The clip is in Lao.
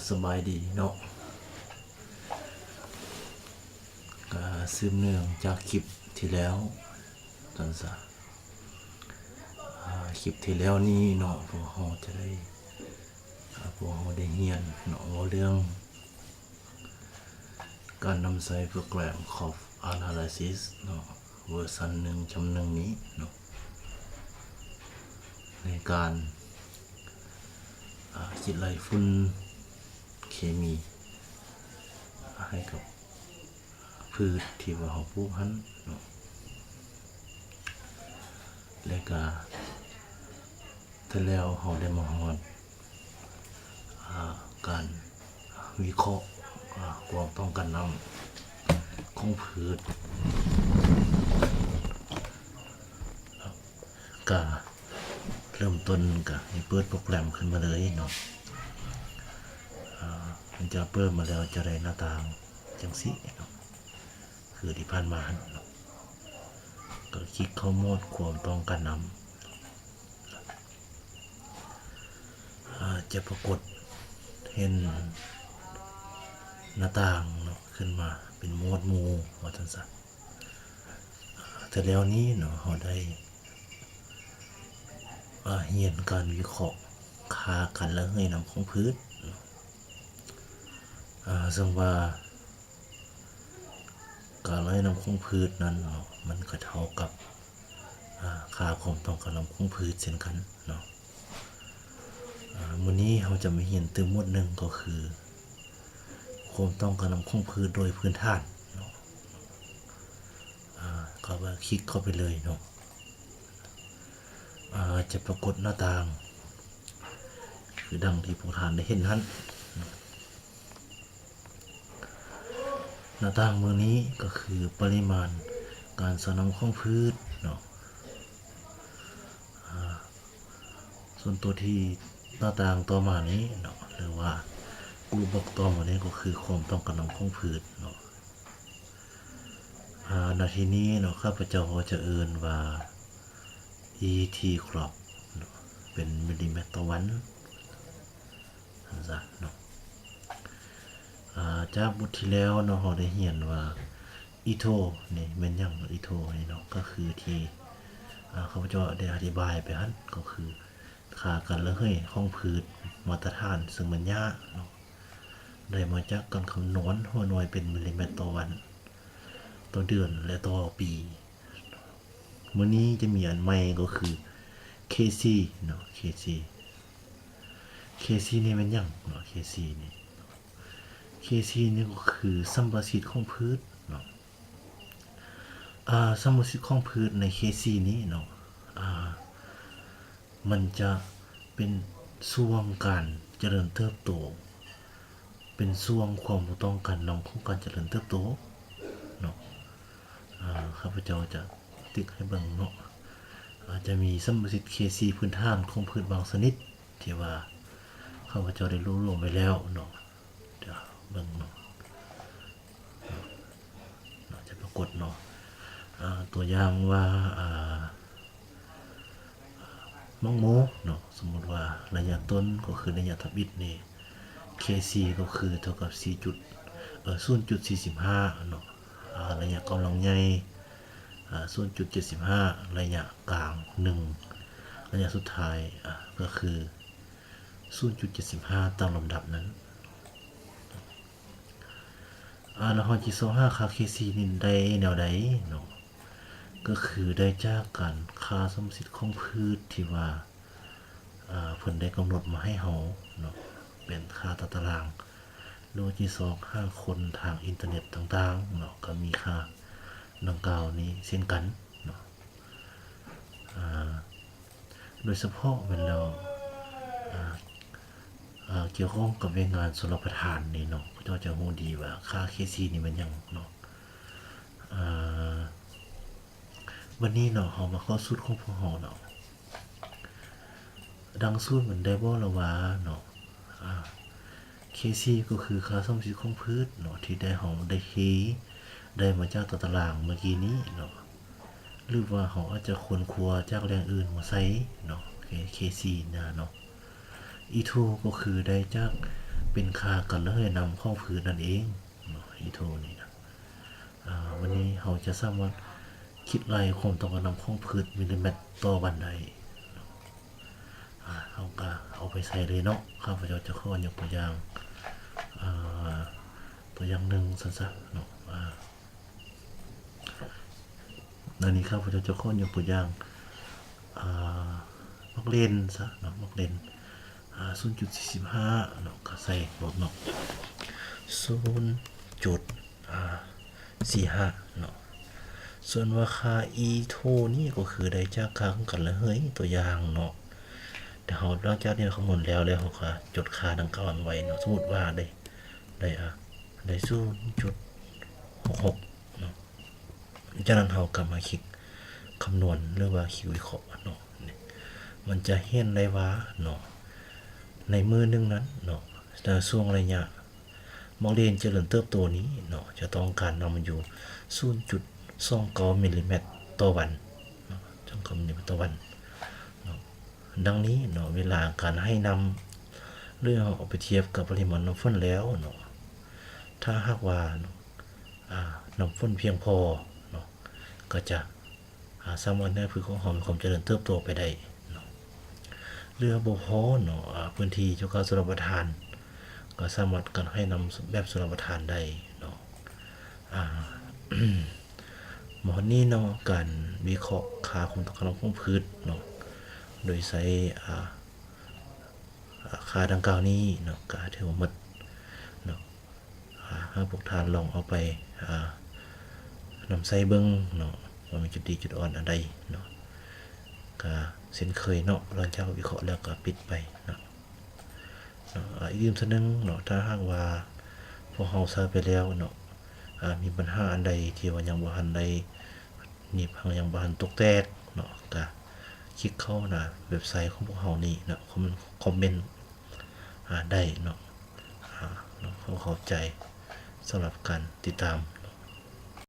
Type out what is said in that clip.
ສະບາຍດີເນາະ ກະສືບເນື່ອງຈາກຄລິບທີ່ແລ້ວ ຊັ້ນຊະ ອາ ຄລິບທີ່ແລ້ວນີ້ເນາະ ພວກເຮົາຈະໄດ້ ອາ ພວກເຮົາໄດ້ຮຽນເນາະ ເວົ້າເລື່ອງການນຳໃຊ້ໂປຣແກຣມ Crop Analysis ເນາະ ເວີຊັນໜຶ່ງຈຸດໜຶ່ງນີ້ເນາະ ໃນການ ອາ ຄິດໄລ່ຝຸ່ນເຄມີໃຫ້ກັບພືດທີ່ວ່າເຮົາປູກຫັ້ນເນາະ ແລະກະແຕ່ແລ້ວເຮົາໄດ້ມາຮອດ ອາ ການວິເຄາະ ອາ ຄວາມຕ້ອງການນ້ຳຂອງພືດ ກະເລີ່ມຕົ້ນກະໃຫ້ເປີດໂປຣແກຣມຂຶ້ນມາເລີຍເນາະ ອາ ຫຼັງຈາກເປີດມາແລ້ວຈະໄດ້ໜ້າຕ່າງຈັ່ງຊີ້ເນາະ ຄືທີ່ຜ່ານມາຫັ້ນເນາະ ກະຄລິກເຂົ້າໂໝດຄວາມຕ້ອງການນ້ຳ ອາ ຈະປາກົດເຫັນໜ້າຕ່າງເນາະ ຂຶ້ນມາເປັນໂໝດໝູ່ ວ່າຊັ້ນຊະ. ແຕ່ແລ້ວນີ້ເນາະ ເຮົາໄດ້ ອາ ຮຽນການວິເຄາະຄ່າການລະເຫີຍນ້ຳຂອງພືດເນາະ ອາ ເຊິ່ງວ່າ ການລະເຫີຍນ້ຳຂອງພືດນັ້ນເນາະ ມັນກະເທົ່າກັບ ອາ ຄ່າຄວາມຕ້ອງການນ້ຳຂອງພືດເຊັ່ນກັນເນາະ. ອາ ມື້ນີ້ເຮົາຈະມາຮຽນຕື່ມໝວດໜຶ່ງ ກໍຄື ຄວາມຕ້ອງການນ້ຳຂອງພືດໂດຍພື້ນຖານເນາະ. ອາ ເຂົ້າໄປ ຄລິກເຂົ້າໄປເລີຍເນາະ. ອາ ຈະປາກົດໜ້າຕ່າງ ຄືດັ່ງທີ່ພວກທ່ານໄດ້ເຫັນຫັ້ນ. ໜ້າຕ່າງເບື້ອງນີ້ກໍຄືປະລິມານການໃຊ້ນ້ຳຂອງພືດເນາະ. ອາ ສ່ວນຕົວທີ່ໜ້າຕ່າງຕໍ່ມານີ້ເນາະ ຫຼືວ່າ blue box ຕໍ່ມານີ້ກໍຄືຄວາມຕ້ອງການນ້ຳຂອງພືດເນາະ. ອາ ນາທີນີ້ເນາະ ຂ້າພະເຈົ້າກໍຈະເອີ້ນວ່າ ອີທີ Crop ເນາະ ເປັນມິລລີແມັດຕໍ່ວັນ ຊັ້ນຊະເນາະ. ອາ ຈາກບົດທີ່ແລ້ວເນາະ ເຮົາໄດ້ຮຽນວ່າ ອີໂທ ນີ້ແມ່ນຫຍັງເນາະ ອີໂທ ນີ້ເນາະ ກໍຄືທີ່ ອາ ຂ້າພະເຈົ້າໄດ້ອະທິບາຍໄປຫັ້ນ ກໍຄືຄ່າການລະເຫີຍຂອງພືດມາດຕະຖານ ເຊິ່ງແມ່ນຫຍ້າເນາະ ໄດ້ມາຈາກການຄຳນວນຫົວໜ່ວຍເປັນມິລລີແມັດຕໍ່ວັນ ຕໍ່ເດືອນ ແລະ ຕໍ່ປີ. ມື້ນີ້ຈະມີອັນໃໝ່ກໍຄື ເຄຊີ ເນາະ ເຄຊີ ເຄຊີ ນີ້ແມ່ນຫຍັງເນາະ ເຄຊີ ນີ້ ເຄຊີ ນີ້ກໍຄືສຳປະສິດຂອງພືດເນາະ. ອາ ສຳປະສິດຂອງພືດໃນ ເຄຊີ ນີ້ເນາະ ອາ ມັນຈະເປັນຊ່ວງການຈະເລີນເຕີບໂຕ ເປັນຊ່ວງຄວາມຕ້ອງການນຳຂອງການຈະເລີນເຕີບໂຕເນາະ. ອາ ຂ້າພະເຈົ້າຈະຕິກໃຫ້ເບິ່ງເນາະ ອາ ຈະມີສຳປະສິດ ເຄຊີ ພື້ນຖານຂອງພືດບາງຊະນິດ ທີ່ວ່າຂ້າພະເຈົ້າໄດ້ລວບລວມໄວ້ແລ້ວເນາະ. ດຽວເບິ່ງເນາະ ເນາະ ຈະປາກົດເນາະ ອາ ຕົວຢ່າງວ່າ ອາ ໝາກໂມເນາະ ສົມມຸດວ່າໄລຍະຕົ້ນກໍຄືໄລຍະທຳອິດນີ້ ເຄຊີ ກໍຄືເທົ່າກັບສີ່ຈຸດ ເອີ ສູນຈຸດສີ່ສິບຫ້າເນາະ ອາ ໄລຍະກຳລັງໃຫຍ່ ອາ ສູນຈຸດເຈັດສິບຫ້າ ໄລຍະກາງໜຶ່ງ ໄລຍະສຸດທ້າຍ ອາ ກໍຄືສູນຈຸດເຈັດສິບຫ້າ ຕາມລຳດັບນັ້ນ. ອາ ແລ້ວເຮົາຊິຊອກຫາຄ່າ ເຄຊີ ນີ້ໄດ້ແນວໃດເນາະ? ກໍຄືໄດ້ຈາກການຄ່າສຳປະສິດຂອງພືດທີ່ວ່າ ອາ ເພິ່ນໄດ້ກຳນົດມາໃຫ້ເຮົາເນາະ ເປັນຄ່າຕາຕະລາງ ຫຼືວ່າຊິຊອກຫາຄົນທາງອິນເຕີເນັດຕ່າງໆເນາະ ກໍມີຄ່າດັ່ງກ່າວນີ້ເຊັ່ນກັນເນາະ. ອາ ໂດຍສະເພາະແມ່ນແລ້ວ ອາ ອາ ກ່ຽວຂ້ອງກັບວຽກງານຊົນລະປະທານນີ້ເນາະ ເຈົ້າຈະຮູ້ດີວ່າຄ່າ ເຄຊີ ນີ້ແມ່ນຫຍັງເນາະ. ອາ ບັດນີ້ເນາະ ເຮົາມາເຂົ້າສູດຂອງພວກເຮົາເນາະ. ດັ່ງສູດມັນໄດ້ບອກແລ້ວວ່າເນາະ ອາ ເຄຊີ ກໍຄືຄ່າສຳປະສິດຂອງພືດເນາະ ທີ່ໄດ້ ເຮົາໄດ້ເຄ ໄດ້ມາຈາກຕົວຕາຕະລາງເມື່ອກີ້ນີ້ເນາະ ຫຼືວ່າເຮົາອາດຈະຄົ້ນຄວ້າຈາກແຫຼ່ງອື່ນມາໃສ່ເນາະ ເຄຊີ ນະເນາະ. E two ກໍຄືໄດ້ຈາກເປັນຄ່າການລະເຫີຍນ້ຳຂອງພືດນັ້ນເອງເນາະ E two ນີ້ນະ. ອາ ວັນນີ້ເຮົາຈະສາມາດຄິດໄລ່ຄວາມຕ້ອງການນ້ຳຂອງພືດມິລລິແມັດຕໍ່ວັນໄດ້ເນາະ. ອາ ເຮົາກະເອົາໄປໃສ່ເລີຍເນາະ. ຂ້າພະເຈົ້າຈະຂໍຍົກຕົວຢ່າງ ອາ ຕົວຢ່າງໜຶ່ງຊັ້ນຊະເນາະ. ອາ ອັນນີ້ຂ້າພະເຈົ້າຈະຂໍຍົກຕົວຢ່າງ ອາ ໝາກເລັ່ນຊະເນາະ ໝາກເລັ່ນ ອາ ສູນຈຸດສີ່ສິບຫ້າເນາະ ກະໃສ່ໂລດເນາະ ສູນຈຸດ ອາ ສີ່ຫ້າເນາະ. ສ່ວນວ່າຄ່າ E two ນີ້ກໍຄືໄດ້ຈາກຄ່າຂອງການລະເຫີຍຕົວຢ່າງເນາະ. ແຕ່ເຮົາ ຫຼັງຈາກທີ່ເຮົາຄຳນວນແລ້ວ ແລ້ວເຮົາກະຈົດຄ່າດັ່ງກ່າວນັ້ນໄວ້ເນາະ. ສົມມຸດວ່າໄດ້ ໄດ້ ອາ ໄດ້ສູນຈຸດຫົກຫົກເນາະ. ຈາກນັ້ນເຮົາກະມາຄລິກຄຳນວນ ຫຼືວ່າຄລິກວິເຄາະເນາະ. ມັນຈະເຫັນໄດ້ວ່າເນາະ ໃນມື້ໜຶ່ງນັ້ນເນາະ ໃນຊ່ວງໄລຍະໝາກເລັ່ນຈະເລີນເຕີບໂຕນີ້ເນາະ ຈະຕ້ອງການນ້ຳຢູ່ສູນຈຸດສອງເກົ້າມິລລິແມັດຕໍ່ວັນເນາະ ສອງເກົ້າມິລລິແມັດຕໍ່ວັນເນາະ. ດັ່ງນີ້ເນາະ ເວລາການໃຫ້ນ້ຳ ຫຼືເຮົາເອົາໄປທຽບກັບປະລິມານນ້ຳຝົນແລ້ວເນາະ ຖ້າຫາກວ່າເນາະ ອາ ນ້ຳຝົນພຽງພໍເນາະ ກໍຈະ ອາ ສາມາດເຮັດໃຫ້ພືດຂອງເຮົາມີຄວາມຈະເລີນເຕີບໂຕໄປໄດ້ເນາະ. ຫຼືບໍ່ພໍເນາະ ອາ ພື້ນທີ່ເຈົ້າການຊົນລະປະທານ ກໍສາມາດການໃຫ້ນ້ຳແບບຊົນລະປະທານໄດ້ເນາະ. ອາ ມາຮອດນີ້ເນາະ ການວິເຄາະຄ່າຄວາມຕ້ອງການນ້ຳຂອງພືດເນາະ ໂດຍໃຊ້ ອາ ອາ ຄ່າດັ່ງກ່າວນີ້ເນາະ ກະຖືວ່າໝົດເນາະ. ອາ ໃຫ້ພວກທ່ານລອງເອົາໄປ ອາ ນຳໃຊ້ເບິ່ງເນາະ ວ່າມີຈຸດດີຈຸດອ່ອນອັນໃດເນາະ. ກະເຊັ່ນເຄີຍເນາະ ຫຼັງຈາກວິເຄາະແລ້ວກະປິດໄປເນາະ. ເນາະ ອາ ອີກຕື່ມເທື່ອໜຶ່ງເນາະ ຖ້າຫາກວ່າພວກເຮົາໃຊ້ໄປແລ້ວເນາະ ອາ ມີບັນຫາອັນໃດທີ່ວ່າຍັງບໍ່ທັນໄດ້ ນີ້ພັງຍັງບໍ່ທັນຕົກແຕກເນາະ ກະຄລິກເຂົ້າໜ້າເວັບໄຊຂອງພວກເຮົານີ້ເນາະ ຄອມ ຄອມເມັນ ອາ ໄດ້ເນາະ. ອາ ເນາະ ຂໍຂອບໃຈສຳລັບການຕິດຕາມ